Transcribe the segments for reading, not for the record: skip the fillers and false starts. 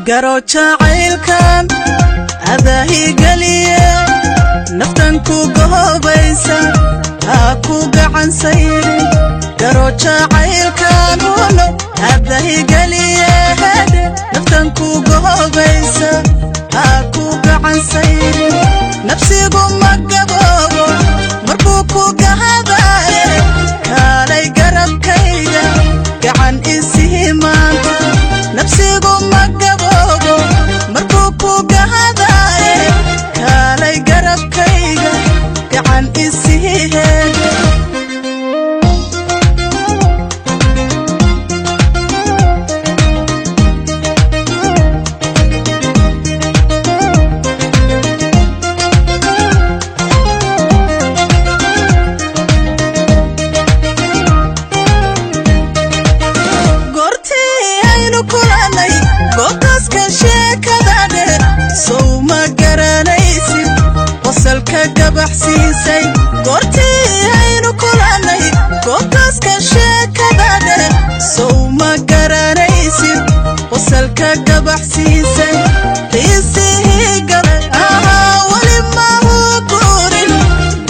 Garo jacaylkan adaa higeliye, naftan ku gohobaysa, ha ku gacan sayrin. Garo jacaylkan uno adaa higeliye, hedhe, naftan ku gohobaysa, ha ku gacan sayrin. Nafsigu ma gaboobo markuu ku gahadaaye, kaalay garabkayga, gacan isihi maanta. Nafsigu ma gaboobo markuu ku gahadaaye, kaalay garabkayga, gacan isihi heedhe. Goortii aynu kulannay goobtaaska sheekada dheer, sow ma garanaysid qosalka gabaxsiisay? Goortii aynu kulannay goobtaaska sheekada dheer, sow ma garanaysid qosalka gabaxsiisay? Xiisihii galay ahaa weli mahu guurin.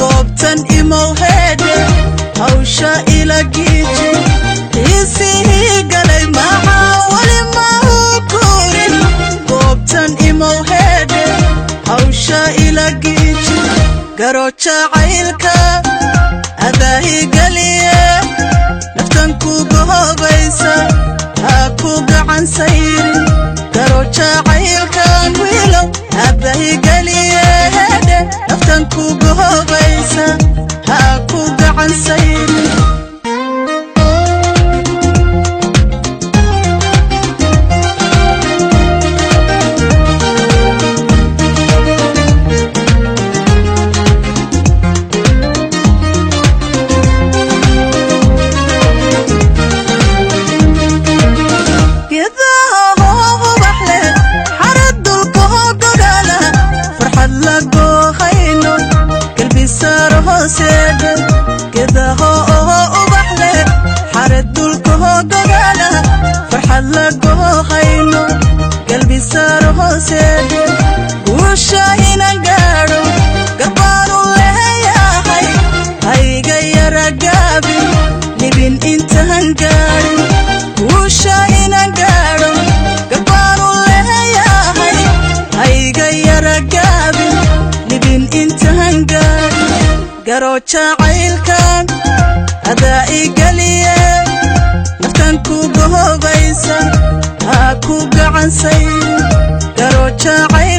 Goobtan imow heedhe, hawsha ila giiji. Xiisihii galay maxaa weli mahu guurin? Goobtan imow heedhe, hawsha ila giiji. Garo jacaylka adaa higeliye, naftan ku gohobaysa, ha ku gacan sayrin. Garo jacaylkan wiilow adaa higeliye, hedhe, naftan ku gohobaysa, ha ku gacan sayrin. Geedaha hoo ubax leh, xarad dulka hoo gogaala, farxad la goohayno, galbisaaro hooseedhe. Geedaha oo ubax leh, xarad dulka hoo gogaala, farxad la goohayno, galbisaaro hooseedhe. Guusha inan gaadho garbaanu leeyahay, hayga yara gaabin, libin intaan gaadhin. Guusha inan gaadho garbaanu leeyahay, hayga yara gaabin, libin intaan gaadhin. Garo jacaylkan adaa igeliye, naftan ku gohobaysa, ha ku gacan sayrin. Garo jacayl